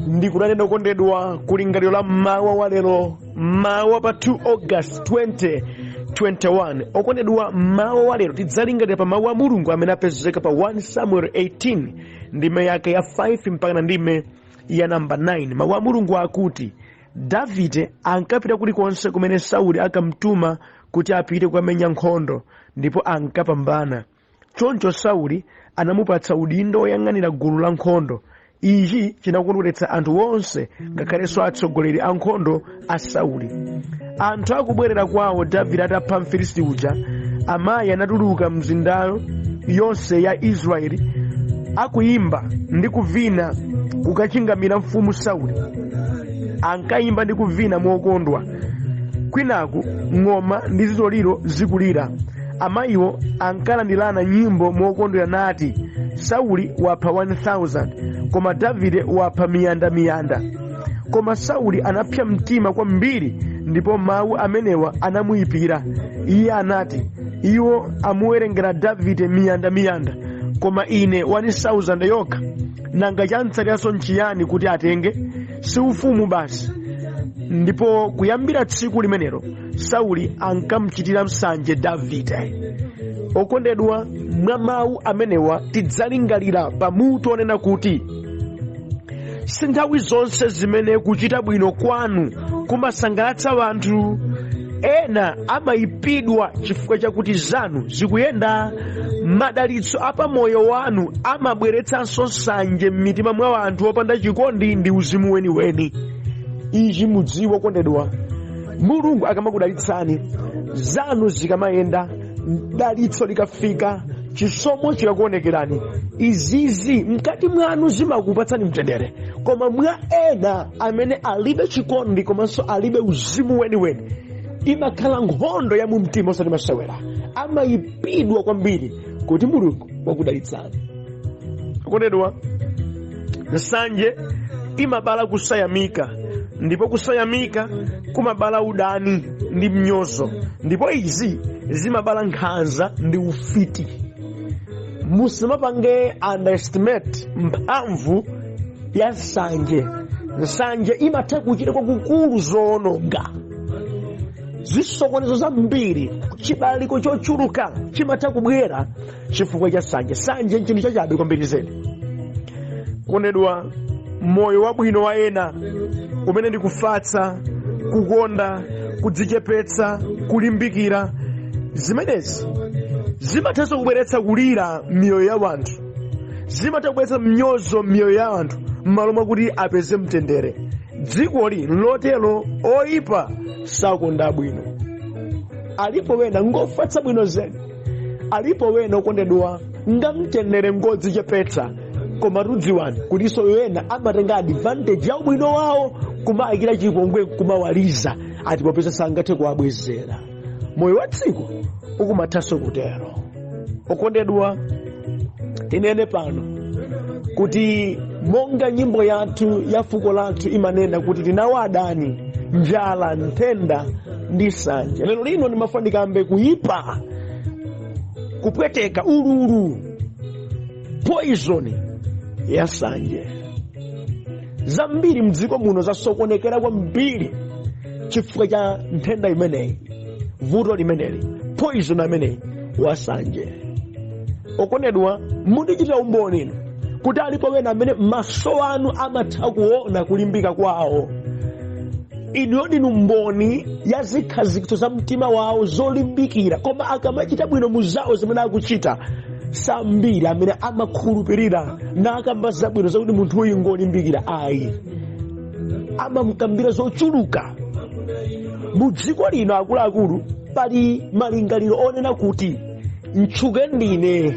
Ndikulandireni okondedwa kulingaliro la mmawa wa lero, mmawa pa 2 August 2021. Okondedwa, mmawa wa lero tidzalingalira pa mawu a Mulungu amene apezeka pa 1 Samuel 18 ndime yake ya 5 mpaka na ndime ya namba 9. Mawu a Mulungu akuti, Davide ankapita kulikonse kumene Sauli akamtuma kuti apite kukamenya nkhondo, ndipo ankapambana. Choncho Sauli anamupatsa udindo woyang'anira gulu la nkhondo. Ichi chinakondweretsa anthu onse, ngakhalenso atsogoleri a nkhondo a Sauli. Anthu akubwerera kwawo Davide atapha Mfilisti uja, amayi anatuluka m'mizinda yonse ya Israeli akuyimba ndi kuvina kukachingamira mfumu Sauli. Ankayimba ndi kuvina mokondwa, kwinaku ng'oma ndi zitoliro zikulira. Amayiwo ankalandirana nyimbo mokondwera nati, Sauli wapha 1000, koma Davide wapha miyandamiyanda. Koma Sauli anapsa mtima kwambiri, ndipo mawu amenewa anamuyipira. Iye anati, Iwo amuwerengera Davide miyandamiyanda, koma ine 1000 yokha. Nanga chamtsaliranso nchiyani kuti atenge? Si ufumu basi? Ndipo kuyambira tsiku limenelo Sauli ankamchitira nsanje Davide. Okondedwa, mwa mawu amenewa tidzalingalira pamutu onena kuti si nthawi zonse zimene kuchita bwino kwanu kumasangalatsa wanthu. Ena amayipidwa chifukwa chakuti zanu zikuyenda. Madalitso a pamoyo wanu amabweretsanso nsanje m'mitima mwa anthu opanda chikondi ndi uzimu weniweni. Ichi mudziwe okondedwa, Mulungu akamakudalitsani, zanu zikamayenda, dalitso likafika, chisomo chikakuonekerani, izizi mkati mwanu zimakupatsani mtendere. Koma mwa ena amene alibe chikondi komanso alibe uzimu weniweni, imakhala nkhondo ya mumtima osati masewera. Amayipidwa kwambiri kuti Mulungu wakudalitsani. Okondedwa, nsanje imabala kusayamika, ndipo kusayamika kumabala udani ndi mnyozo, ndipo izi zimabala nkhanza ndi ufiti. Musamapange underestimate mphamvu ya nsanje. Nsanje imatha kuchita kwakukulu zoononga zisokonezo zambiri. Chibaliko chochuluka chimatha kubwera chifukwa cha nsanje. Nsanje nchinthu chachabe kwambiri zedi. Okondedwa, moyo wabwino wa ena umene ndi kufatsa, kukonda, kudzichepetsa, kulimbikira, zimenezi zimathanso kubweretsa kulira m'miyoyo ya wanthu, zimatha kubweretsa mnyozo m'miyoyo ya anthu m'malo mwakuti apeze mtendere. Dzikoli lotero, oyipa sakonda abwino. Alipo wena ngofatsa bwino zedi, alipo wena okondedwa ngamtendere, ngodzichepetsa, koma tudziwani kutinso wena amatenga advantage ya ubwino wawo kumayikira chipongwe, kumawaliza ati popeza sangathe kuwabwezera. Moyo wa dziko ukumathanso kutero. Okondedwa, tinene pano kuti monga nyimbo yathu ya fuko lathu imanena kuti tinawo adani, njala, nthenda ndi nsanje. Lero lino ndimafuna ndikambe kuyipa, kupweteka, ululu, poison ya nsanje. Zambiri mdziko muno zasokonekera kwambiri chifukwa cha nthenda imeneyi, vuto limeneli, poison ameneyi wa nsanje. Okondedwa, mundichitira umboni inu kuti alipo wena amene maso anu amatha kuona kulimbika kwawo. Inuyo ndinu mboni ya zikhazikitso za mtima wawo zolimbikira, koma akamachita bwino mu zawo zimene akuchita, sambiri amene amakhulupirira nakamba zabwino zakuti munthu uyu ngolimbikira. Ayi, amamkambira zochuluka. Mu dziko lino, akuluakulu, pali malingaliro onena kuti ntchuke ndine,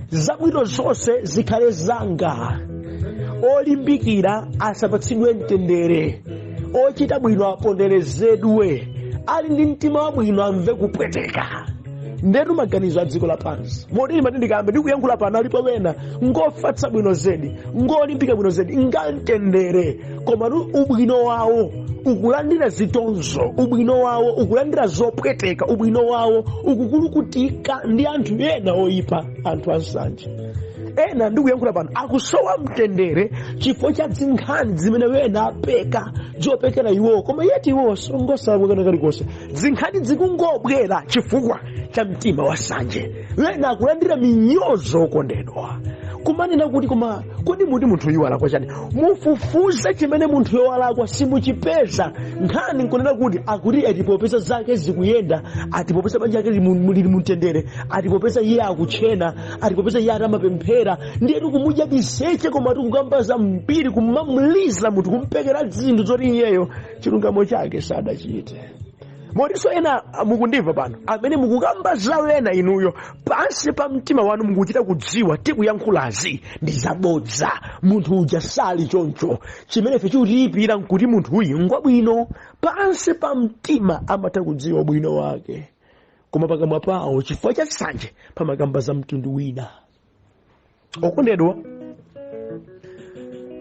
zabwino zonse zikhale zanga, olimbikira asapatsidwe mtendere, ochita bwino aponderezedwe, ali ndi mtima wabwino amve kupweteka. Ndetu maganizo a dziko lapansi. Moti ndimati ndikambe ndikuyankhula pano, alipo wena ngofatsa bwino zedi, ngolimbika bwino zedi, ngamtendere, komatu ubwino wawo ukulandira zitonzo, ubwino wawo ukulandira zopweteka, ubwino wawo ukukulukutika ndi anthu ena oyipa, anthu ansanje. Ena ndikuyankhula pano akusowa mtendere chifukwa cha zinkhani zimene wena apeka zopekera iwowo, koma yeti iwowo songosalakwa kena kalikonse. Zinkhani zikungobwera chifukwa cha mtima wa sanje. Wena akulandira minyozo, okondedwa, kumanena kuti, "Koma kodi muti munthu uyu walakwa chani?" Mufufuze chimene munthuyo walakwa, simuchipeza. Nkhani nkunena kuti akuti atipopeza zake zikuyenda, atipopeza banja lake lili mumtendere, atipopeza iye akutchena, atipopeza iye atamapemphera, ndiye tikumudya miseche, koma tikukamba zambiri, kumamliza munthu, kumpekera zinthu zoti iyeyo chilungamo chake sadachite. Motinso ena mukundimva pano amene mukukamba zawo ena, inuyo pansi pa mtima wanu mukuchita kudziwa tikuyankhulazi ndi zabodza, munthu uja sali choncho. Chimene ife chikutiyipira nkuti munthu uyu ngwabwino. Pansi pa mtima amatha kudziwa ubwino wake, koma pakamwa pawo chifukwa cha nsanje pamakamba za mtundu wina. Okondedwa,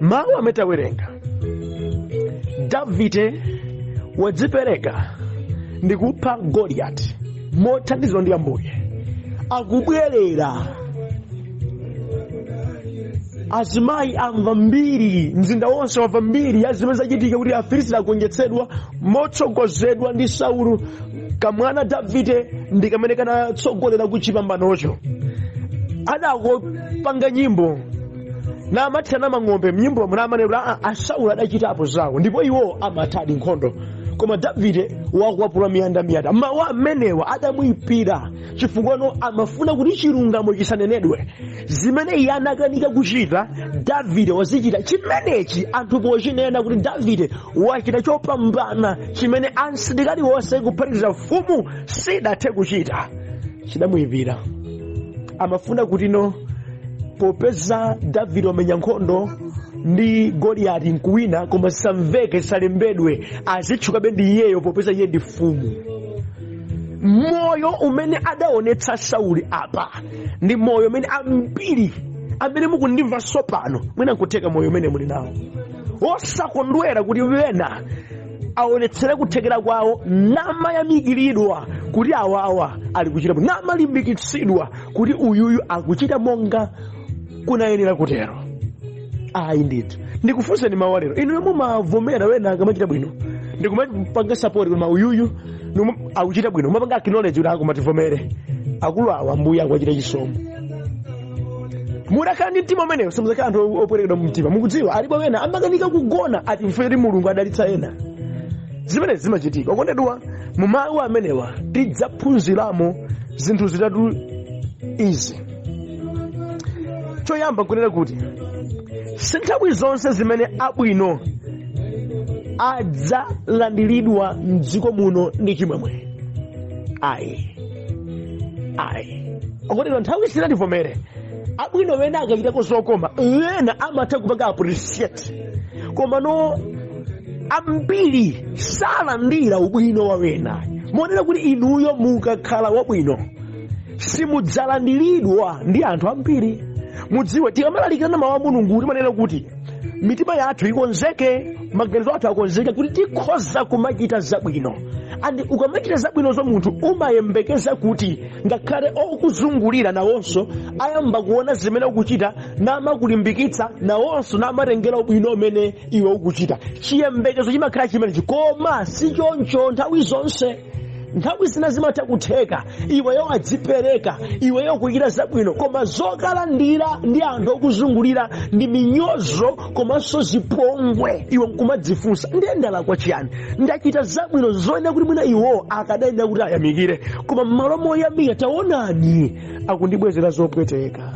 mawu amene tawerenga, Davide wadzipereka ndi kupha Goliyati mothandizidwa ndi Ambuye. Akubwerera, azimayi amva mbiri, mzinda wonse wamva mbiri ya zimene zachitika kuti Afilisti agonjetsedwa motsogozedwa ndi Saulu. Kamwana Davide ndi kamene kanatsogolera ku chipambanocho. Adakopanga nyimbo namathirana mang'ombe mnyimbo, munamanena kuti aSauli adachitapo zawo ndipo iwo amathadi nkhondo, koma Davide wakwapula miyandamiyanda. Mawu amenewa adamuyipira chifukwa amafuna kuti chilungamo chisanenedwe. Zimene iye anakanika kuchita, Davide wazichita. Chimenechi anthu pochinena kuti Davide wachita chopambana chimene asilikali onse kuphatikiza mfumu sidathe kuchita, chidamuyipira. Amafuna kuti no, popeza Davide wamenya nkhondo ndi Goliyati nkuwina, koma zisamveke, zisalembedwe, azitchukabe ndi iyeyo popeza iye ndi mfumu. Moyo umene adaonetsa Sauli apa ndi moyo umene ambiri amene mukundimva tsopano mwina nkutheka moyo umene muli nawo, osakondwera kuti wena aonetsere kuthekera kwawo, namayamikiridwa kuti awawa ali kuchita bwino, namalimbikitsidwa kuti uyuyu akuchita monga kunayenera kutero. Ayi ndithu, ndikufunseni mawu alero, inuyo mumavomera wena akamachita bwino ndikumapanga support kuti uyuyu akuchita bwino, mumapanga acknowledge kuti akumativomere akulu awa, Ambuye akuwachita chisomo? Mudakhala ndi mtima umenewo, simudzakhala anthu opwerekedwa mu mtima. Mukudziwa alipo wena amakanika kugona ati mferi Mulungu adalitsa ena. Zimene zimachitika, okondedwa, mu mawu amenewa tidzaphunziramo zinthu zitatu izi. Choyamba nkunena kuti si nthawi zonse zimene abwino adzalandiridwa mdziko muno ndi chimwemwe. Ayi, ayi, okondedwa, nthawi zina tivomere, abwino wena akachitako zokoma, wena amatha kupanga appreciate, koma no, ambiri salandira ubwino wa wena. Monena kuti inuyo mukakhala wabwino simudzalandiridwa ndi anthu ambiri. Mudziwe, tikamalalikirana mawu a Mulungu timanena kuti mitima yathu ikonzeke, maganizo athu akonzeke kuti tikhoza kumachita zabwino. And ukamachita zabwinozo, munthu umayembekeza kuti ngakhale okuzungulira nawonso ayamba kuona zimene ukuchita, namakulimbikitsa nawonso, namatengera ubwino umene iwe ukuchita. Chiyembekezo chimakhala chimenechi, koma si choncho nthawi zonse. Nthawi zina zimatha kutheka iweyo adzipereka, iweyo kuchita zabwino, koma zokalandira ndi anthu okuzungulira ndi minyozo komanso zipongwe. Iwe nkumadzifunsa, ndiye ndalakwa chiyani? Ndachita zabwino zoyenera kuti mwina iwo akadayenera kuti ayamikire, koma m'malo moyamika, taonani akundibwezera zopweteka.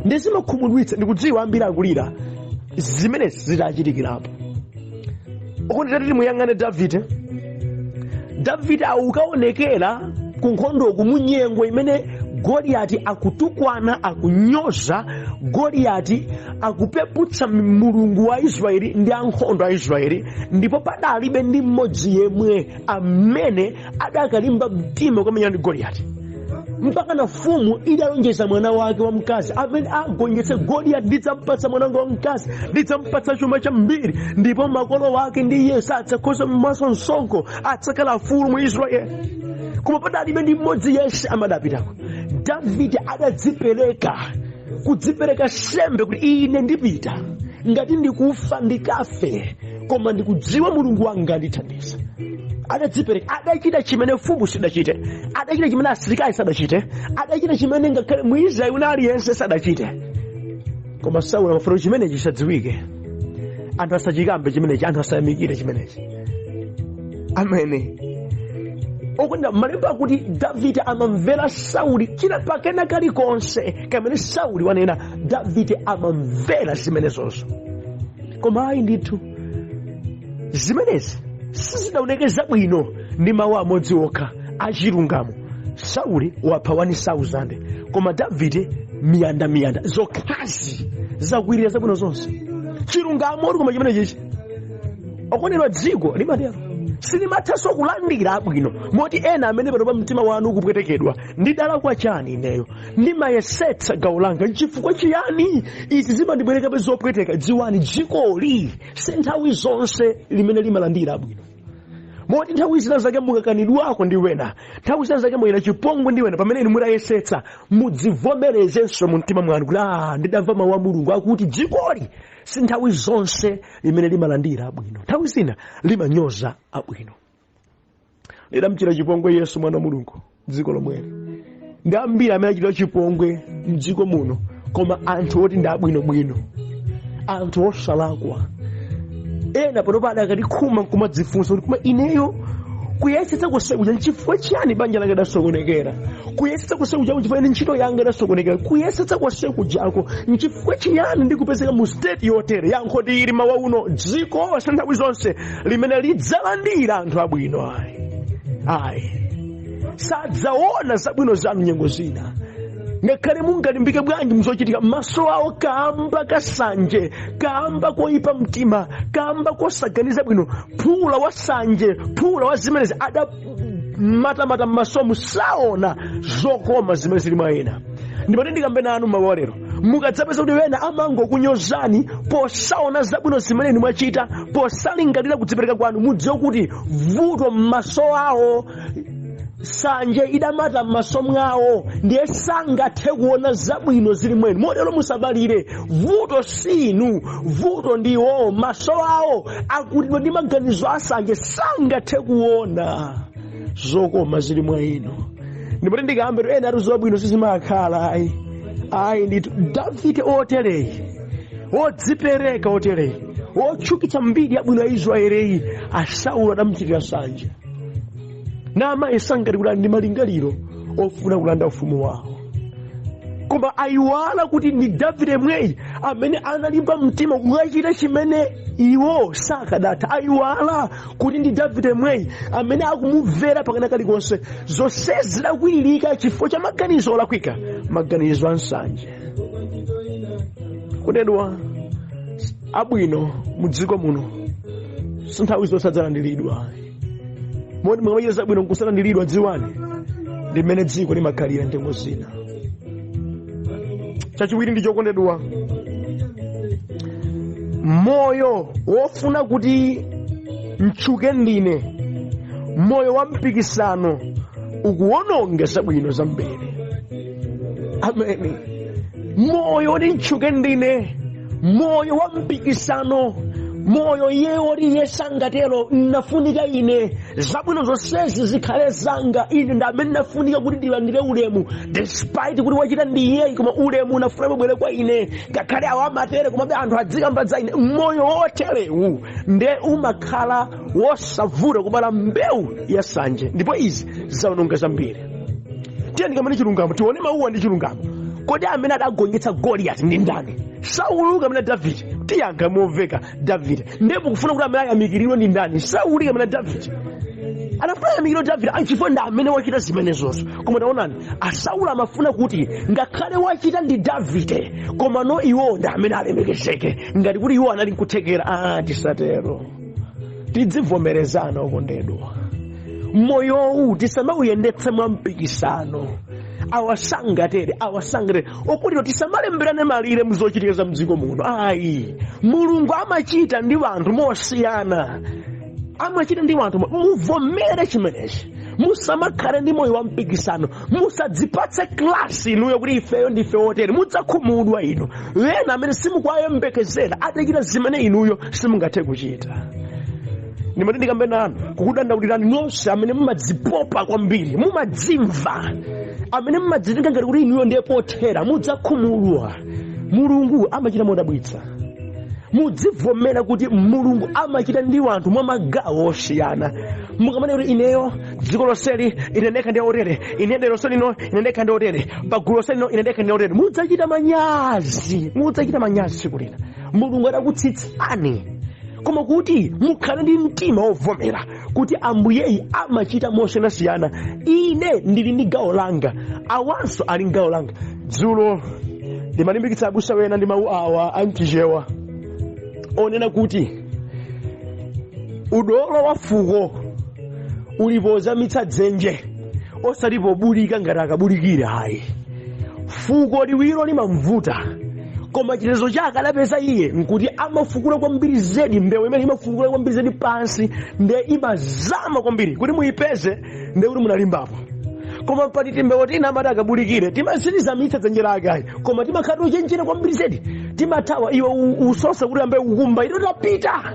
Ndizimakhumudwitsa. Ndikudziwa ambiri akulira zimenezi zitachitikirapo. Okondedwa, timuyang'ane Davide. Davide aukaonekera ku nkhondoku munyengo imene Goliyati akutukwana, akunyoza. Goliyati akupeputsa Mulungu wa Israeli ndi ankhondo a Israeli, ndipo padalibe ndi mmodzi yemwe amene adakalimba mtima kumenyana ndi Goliyati. Mpaka na mfumu idalonjeza mwana wake wamkazi, amene agonjetse Goliyati ndidzampatsa mwana wanga wamkazi, ndidzampatsa chuma chambiri, ndipo makolo wake ndi iye sadzakhoza maso msonkho, adzakhala afulu mu Israeli. Koma padalibe ndi mmodzi yense amadapitako. Davide adadzipereka, kudzipereka sembe kuti ine ndipita, ngati ndikufa ndikafe, koma ndikudziwa Mulungu wanga andithandiza. Adadzipereka, adachita chimene mfumu sidachite, adachita chimene asilikali sadachite, adachita chimene ngakhale Mwisraeli wina aliyense sadachite. Koma Sauli amafuna kuti chimenechi chisadziwike, anthu asachikambe chimenechi, anthu asayamikire chimenechi. Amene okondedwa, malemba akuti Davide amamvera Sauli china pakena kalikonse kamene Sauli wanena, Davide amamvera zimenezozo. Koma ayi ndithu, zimenezi sizidaoneke zabwino ndi mawu amodzi okha achilungamo. Sauli wapha 1000, koma Davide miyandamiyanda. Zokhazi zakwirira zabwino zonse, chilungamo. Koma chimene chichi, okondedwa, dziko limatero, silimathanso kulandira abwino. Moti ena amene pano pa mtima wanu ukupwetekedwa, ndidalakwa chani ineyo? Ndimayesetsa gawo langa, nchifukwa chiyani izi zimandibwerekabe zopweteka? Dziwani, dzikoli si nthawi zonse limene limalandira abwino. Moti nthawi zina zake mukakanidwako ndi wena, nthawi zina zake muyena chipongwe ndi wena, pamene inu mutayesetsa, mudzivomerezenso mu mtima mwanu kuti ndidamva mawu a Mulungu akuti dzikoli si nthawi zonse limene limalandira abwino, nthawi zina limanyoza abwino. Lidamchita chipongwe Yesu mwana wa Mulungu dziko lomweli, ndi ambiri amene achitira chipongwe mdziko muno, koma anthu oti ndi abwinobwino, anthu osalakwa. Ena panopa adakati khuma nkumadzifunsa kuti koma ineyo kuyesetsa kosekuja nchifukwa chiyani banja langa lidasokonekera? Kuyesetsa kosekujako nchifukwa chiyani ntchito yanga idasokonekera? Kuyesetsa kosekujako nchifukwa chiyani ndikupezeka mu state yotere? Yankho ndili mawa uno: dziko si nthawi zonse limene lidzalandira anthu abwino. Ayi, ayi, sadzaona zabwino zanu nyengo zina, ngakhale mungalimbike bwanji mzochitika. Maso awo, kamba kasanje, kamba koyipa mtima, kamba kosaganiza bwino, phula wa sanje, phula wa zimenezi adamatamata m'masomu, saona zokoma zimene zili mwa ena. Ndimati ndikambe nanu mawa lero, mukadzapeza kuti wena amangokunyozani posaona zabwino zimene inu mwachita, posalingalira kudzipereka kwanu, mudziwe kuti vuto m'maso awo, sanje idamata m'maso mwawo, ndiye sangathe kuona zabwino zili mwenu. Motero musabalire, vuto sinu, vuto ndiwo maso awo akutidwa ndi maganizo asanje, sangathe kuona zokoma zili mwa inu. Ndimati ndikambe ena ati zabwino sizimakhala. Ayi, ayi ndithu. Davide otereyi, wodzipereka otereyi, wotchukitsa mbiri yabwino ya Israeliyi, aSaulo adamuchitira sanje, namayesa ngati kuti ali ndi malingaliro ofuna kulanda ufumu wawo. Koma ayiwala kuti ndi Davide mweyi amene analimba mtima kukachita chimene iwo sakadatha. Ayiwala kuti ndi Davide mweyi amene akumumvera pakana kalikonse. Zonsezi zidakwilirika chifukwa cha maganizo olakwika, maganizo a nsanje. Kudedwa abwino mu dziko muno si nthawi zonse adzalandiridwa. Moti mukamachita zabwino nkusalandiridwa, dziwani ndi mmene dziko limakhalira ntengo zina. Chachiwiri ndi chokondedwa, moyo wofuna kuti mtchuke ndine, moyo wa mpikisano ukuwononga zabwino zambiri. Ameni. Moyo woti mtchuke ndine, moyo wa mpikisano, moyo iye woti iye sangatero, nafunika ine, zabwino zonsezi zikhale zanga, ine ndi amene nafunika kuti ndilandire ulemu, despite kuti wachita ndi iyeyi, koma ulemu unafuna bwere kwa ine, ngakhale awo amatere, komabe anthu adzikamba za ine. Moyo woterewu nde umakhala wosavuta kubala mbewu ya sanje, ndipo izi zaononga zambiri. Tiye ndikamene chilungamo, tione mawuwa ndi chilungamo. Kodi amene adagonjetsa Goliyati ndi ndani, Sauli kapena Davide? Tiyankha momveka, Davide. Ndipo kufuna kuti amene ayamikiridwe ndi ndani, Sauli kapena Davide? Anafuna ayamikiridwe Davide chifukwa ndi amene wachita zimenezozo. Koma taonani, aSauli amafuna kuti ngakhale wachita ndi Davide, koma no, iwo ndi amene alemekezeke, ngati kuti iwo anali nkuthekera. Tisatero, tidzivomerezana okondedwa. Moyowu tisamawuyendetse mwa mpikisano. Awa sangatere, awa sangatere. Okondedwa, tisamalemberane malire mzochitika za mdziko muno, ayi. Mulungu amachita ndi anthu mosiyana, amachita ndi anthu. Muvomere chimenechi. Musamakhale ndi moyo wa mpikisano. Musadzipatse class inuyo kuti ifeyo ndife otere. Mudzakhumudwa inu ena amene simukuwayembekezera atachita zimene inuyo simungathe kuchita. Ndimati ndikambe nanu kukudandaulirani nonse amene mumadzipopa kwambiri, mumadzimva, amene mumadzitenga ngati kuti inuyo ndiye pothera. Mudzakhumudwa. Mulungu amachita modabwitsa. Mudzivomera kuti Mulungu amachita ndi anthu mwa magawo osiyana. Mukamane kuti ineyo dziko lonseli ine ndekha ndi otere, ine dera lonse lino ine ndekha ndi otere, pagulu lonse lino ine ndekha ndi otere, mudzachita manyazi, mudzachita manyazi tsiku lina Mulungu adakutsitsani. Koma kuti mukhale ndi mtima wovomera kuti Ambuyeyi amachita mosiyanasiyana, ine ndili ndi gawo langa, awanso ali ndi gawo langa. Dzulo ndimalimbikitsa abusa wena ndi mawu awa amchichewa onena kuti udolo wa fuko ulipozamitsa dzenje, osati pobulika ngati akabulikire, ayi. Fuko liwiro limamvuta, koma chitetezo chake adapeza iye nkuti amafukula kwambiri zedi. Mbewu imene imafukula kwambiri zedi pansi nde imazama kwambiri kuti muyipeze, nde kuti munalimbapo. Koma pati timbewu tina amati akabulikire, timasitizamitsa dzenje lake ayi, koma timakhala tochenjera kwambiri zedi, timathawa. Iwe usosa kuti ambe kukumba, ito tapita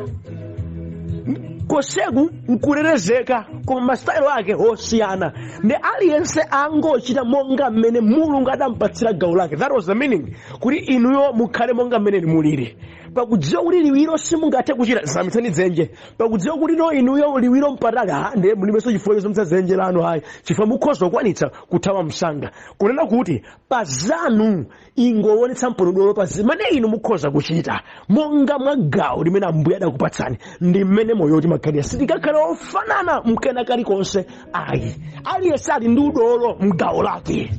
koseku nkulerezeka, koma masitayilo ake osiyana. Ndi aliyense angochita monga mmene Mulungu adampatsira gawo lake. That was the meaning, kuti inuyo mukhale monga mmene mulili. Pakudziwa kuti liwiro simungathe kuchita, zamitsani dzenje. Pakudziwa kuti no, inuyo liwiro mpatali, ha, ndiye mulibenso chifukwa chozamitsa dzenje lanu, hayi, chifukwa mukhoza kukwanitsa kuthawa msanga. Kunena kuti pazanu ingoonetsa mponodolo pa zimene inu mukhoza kuchita monga mwa gawo limene Ambuye adakupatsani. Ndi mmene moyo timakhalira. Sitikakhala ofanana mkena kalikonse, ayi. Aliyense ali ndi udolo mgawo lake.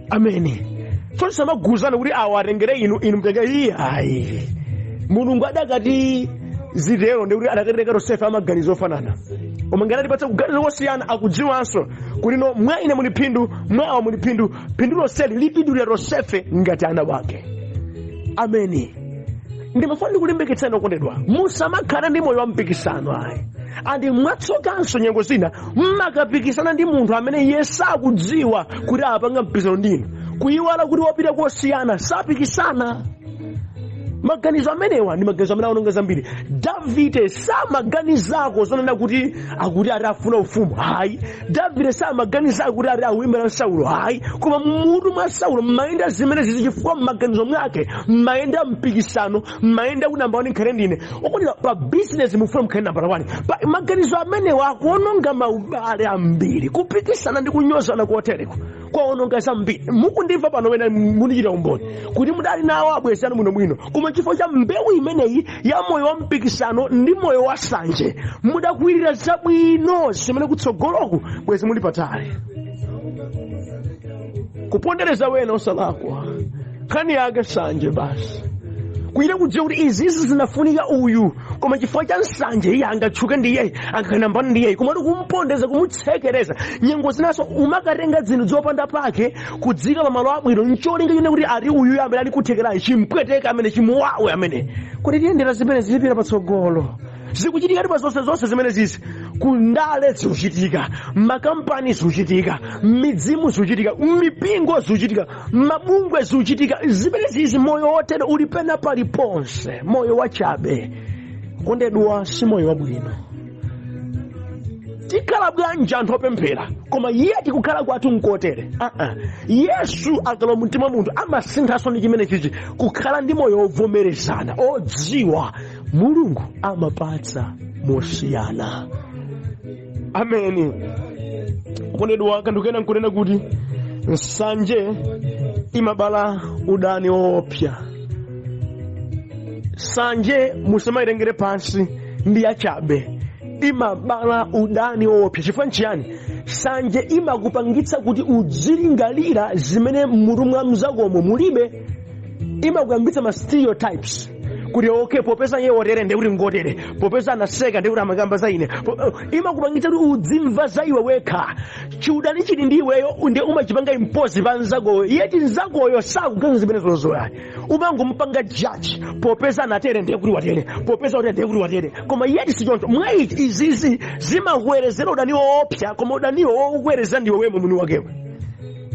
Ameni. So tisamaguzana kuti awa atengere inu, inu mtengere iye, ayi. Mulungu adakati zitero ndi kuti adakatenga tonsefe amaganizo ofanana, koma ngati atipatsa kuganiza kosiyana, akudziwanso kuti no, mwa ine muli phindu, mwa awa muli phindu, phindu lonseli lipindulira tonsefe ngati ana wake. Ameni. Ndimafuna ndikulimbikitsani okondedwa, musamakhala ndi moyo wa mpikisano, ayi. Andi mwatsokanso nyengo zina mmakapikisana ndi munthu amene iye sakudziwa kuti apanga mpikisano ndinu, kuyiwala kuti wopita kosiyana sapikisana. Maganizo amenewa ndi maganizo amene aononga zambiri. Davide samaganizako zonena kuti akuti ati afuna ufumu, hayi. Davide samaganizako kuti ati akulimbana Saulo, hayi. Koma mmutu mwa Saulo mmayenda zimene zizi, chifukwa mmaganizo mwake mmayenda mpikisano, mmayenda kuti namba 1 nkhale ndine. Okondedwa, pa bizinesi mufuna mukhale nambala 1. Pa maganizo amenewa akuononga maubale ambiri. Kupikisana ndi kunyozana kotereko kwaononga zambiri. Mukundimva pano wena mundichita umboni kuti mudali nawo abwenzi anu bwinobwino, koma chifukwa cha mbewu imeneyi ya moyo wa mpikisano ndi moyo wa sanje, mudakwirira zabwino zimene kutsogoloku bwezi muli patali. Kupondereza wena osalakwa, nkhani yake sanje basi, kuchita kudziwa kuti izizi zinafunika uyu, koma chifukwa cha nsanje, iye angatchuke ndiye, angakanambana ndiye, koma kumupondeza, kumutsekereza. Nyengo zinaso umakatenga zinthu zopanda pake kudzika pamalo abwino ncholinga chone kuti ati uyu amene ali kuthekerayo chimpweteka amene, chimuwawe amene, kuti tiyendera zimene zilipira patsogolo. Zikuchitika pa zonse zonse zimene zizi. Kundale zikuchitika, makampani zikuchitika, midzimu zikuchitika, mipingo zikuchitika, mabungwe zikuchitika zimene zizi. Moyo wotere uli pena paliponse, moyo wachabe, kondedwa, si moyo wabwino. Tikhala bwanji anthu opemphera koma iye tikukhala kwathu nkotere? Uh-uh. Yesu akalowa mumtima munthu amasinthanso ndi chimene chichi, kukhala ndi moyo wovomerezana, odziwa Mulungu amapatsa mosiyana. Ameni. Kondedwa, kanthu kena nkunena kuti nsanje imabala udani woopsa. Nsanje musamayitengere pansi, ndi yachabe, imabala udani woopsa. Chifukwa nchiyani? Nsanje imakupangitsa kuti udzilingalira zimene mmutu mwa mzakomo mulibe. Imakuyambitsa ma stereotypes Kuti okay, popeza iye wotere ndiye kuti ngotere, popeza anaseka ndiye kuti amakamba za ine. Imakupangitsa kuti udzimva za iwe wekha. Chiudani chili ndi iweyo, ndiye umachipanga impose pa nzakoyo. Iye chinzakoyo sakuganiza zimene zozoya, umangompanga judge, popeza anatere ndiye kuti watere, popeza watere ndiye kuti watere. Koma yet sichoncho. Mwa ichi izizi zimakuwerezera udani woopsa, koma udaniwo wokuwereza ndiwe wemwe mwini wakewe.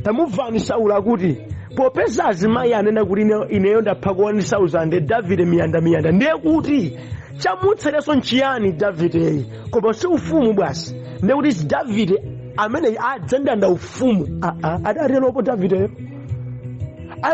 Tamumvani Saulo akuti, "Popeza azimayi anena kuti ineyo ndapha 1000, Davide miyanda miyanda, ndiye kuti chamutsereso nchiyani Davideyi? Koma si ufumu basi, ndiye kuti Davide amene adzandanda ufumu." Aa, adateropo Davideyo?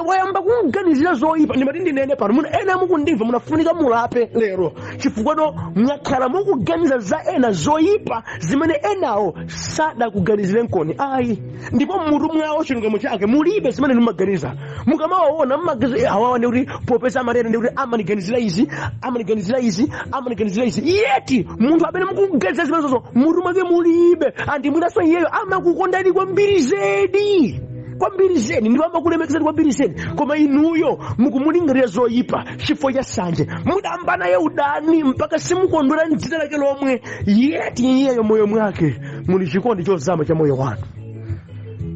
Wayamba kuganizira zoyipa. Ndimati ndinene pano, muna ena mukundimva, munafunika mulape lero, chifukwa mwakhala mukuganiza za ena zoyipa zimene enawo sadakuganizire nkoni ayi. Ndipo mmutu mwawo chilungamo chake mulibe zimene mumaganiza. Mukamawaona mmaganiza, "Awawa ndi kuti popeza amatero ndi kuti amaniganizira izi, amaniganizira izi, amaniganizira izi." Yet munthu amene mukuganiza zimenezozo mutu mwake mulibe. And mwinanso iyeyo amakukondani kwambiri zedi, kwambiri zedi, ndipo amakulemekezani kwambiri zedi, koma inuyo mukumulingalira zoyipa chifukwa cha sanje. Mudamba naye udani mpaka simukondwera mdzina lake lomwe. Yet iyeyo moyo mwake muli chikondi chozama cha moyo wanu.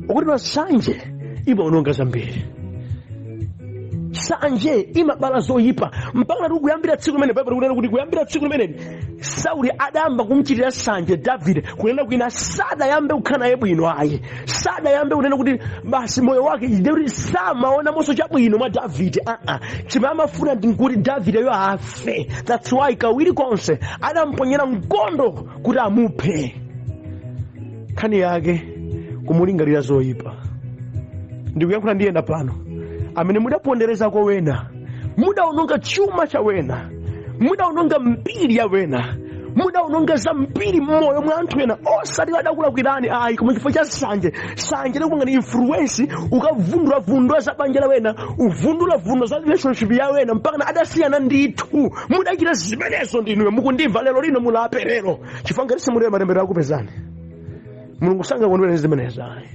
Ukuti sanje imaononga zambiri, sanje imabala zoyipa. Mpaka nati kuyambira tsiku limene, Baibulo kunena kuti kuyambira tsiku limeneli Sauli adayamba kumchitira sanje Davide. Kunena kwina, sadayambe kukhala naye bwino ayi, sadayambe kunena kuti basi moyo wake, kuti samaonamonso chabwino mwa Davide. Aa, chimene amafuna ndi kuti Davideyo afe. That's why kawiri konse adamponyera mkondo kuti amuphe. Nkhani yake kumulingalira zoyipa. Ndikuyankhula ndi ena pano amene mudaponderezako wena, mudaononga chuma cha wena, mudaononga mbiri ya wena, mudaononga zambiri mmoyo mwa anthu ena, osati adakulakwirani ayi, koma chifukwa cha sanje. Sanje likupangani influence, ukavundulavundula za banja la wena, uvundulavundula za relationship ya wena, mpaka na adasiyana ndithu. Mudachita zimenezo ndinuyo mukundimva lero lino. Mulape lero, chifukwa ngati simulero matembero akupezani. Mulungu sangakondwere zimenezo ayi.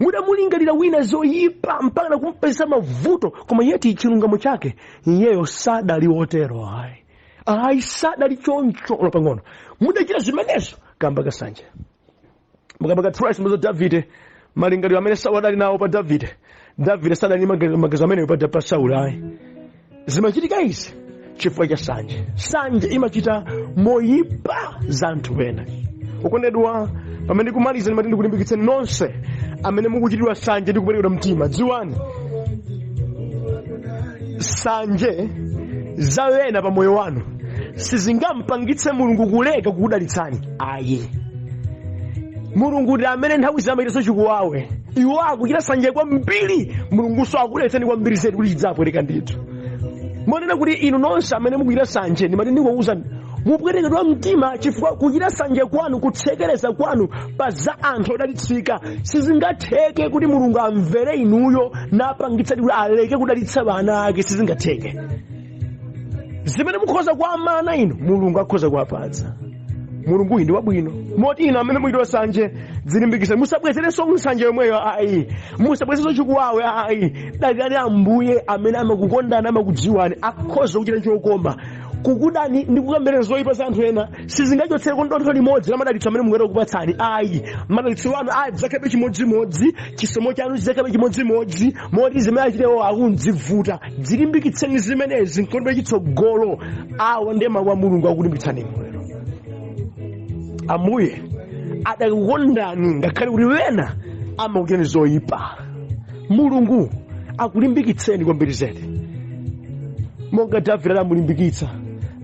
Mudamulingalira wina zoyipa mpaka nakumpeza mavuto, koma yet chilungamo chake iyeyo sadali wotero ayi, ayi, sadali choncho pang'ono. Mudachita zimenezo kamba kasanje. Mukapanga trace mzo Davide, malingaliro amene Sauli adali nawo pa Davide, Davide sadali maganizo ameneyo pa Sauli ayi. Zimachitika izi chifukwa cha sanje. Sanje imachita moyipa za anthu ena. Ukondedwa, pamene ndikumaliza, ndimati ndikulimbikitseni nonse amene mukuchitidwa sanje ndi kuperekedwa mtima. Dziwani, sanje za wena pa moyo wanu sizingampangitse Mulungu kuleka kukudalitsani ayi. Mulungu ndi amene nthawi zamachitanso chikuwawe. Iwo akuchita sanje kwambiri, Mulungunso akudalitsani kwambiri zedi kuti chidzapwereka ndithu. Monena kuti inu nonse amene mukuchita sanje, ndimati ndikuwuzani, mupwetekedwa mtima chifukwa kuchita sanje kwanu, kutsekereza kwanu pa za anthu odalitsika, sizingatheke kuti Mulungu amvere inuyo napangitsa kuti aleke kudalitsa ana ake. Sizingatheke. Zimene mukhoza kuamana inu, Mulungu akhoza kuwapatsa. Mulungu uyu ndi wabwino. Moti inu amene muchitwa sanje, dzilimbikitseni, musabwezerenso nsanje yomweyo ayi, musabwezerenso chikuwawe ayi. Dalirani Ambuye amene amakukondani, amakudziwani, akhoza kuchita chokoma. Kukudani ndi kukambirana zoyipa za anthu ena sizingachotsere dontho limodzi la madalitso amene Mulungu akupatsani ayi. Madalitso anu adzakhabe chimodzimodzi, chisomo chanu chidzakhabe chimodzimodzi. Moti zimene achitewo akundzivuta, dzilimbikitseni zimenezi nkondwe chitsogolo. Awa ndiye mawu a Mulungu akulimbikitsani lero. Ambuye adakukondani ngakhale kuti wena amakuchitani zoyipa. Mulungu akulimbikitseni kwambiri zedi, monga Davide adamulimbikitsa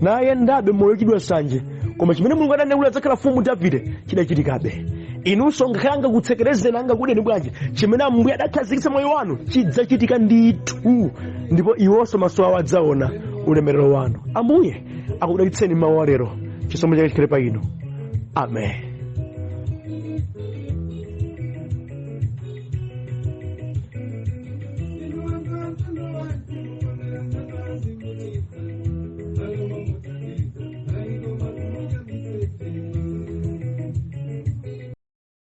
nayendabe moyo ochitidwa sanje, koma chimene Mulungu adanena kuti adzakhala mfumu Davide chidachitikabe. Inunso ngakhale angakutsekerezeni, angakudeni bwanji, chimene Ambuye adakhazikitsa moyo wanu chidzachitika ndithu, ndipo iwonso maso awo adzaona ulemerero wanu. Ambuye akudalitseni mawu alero. Chisomo chake chikhale pa inu. Amen.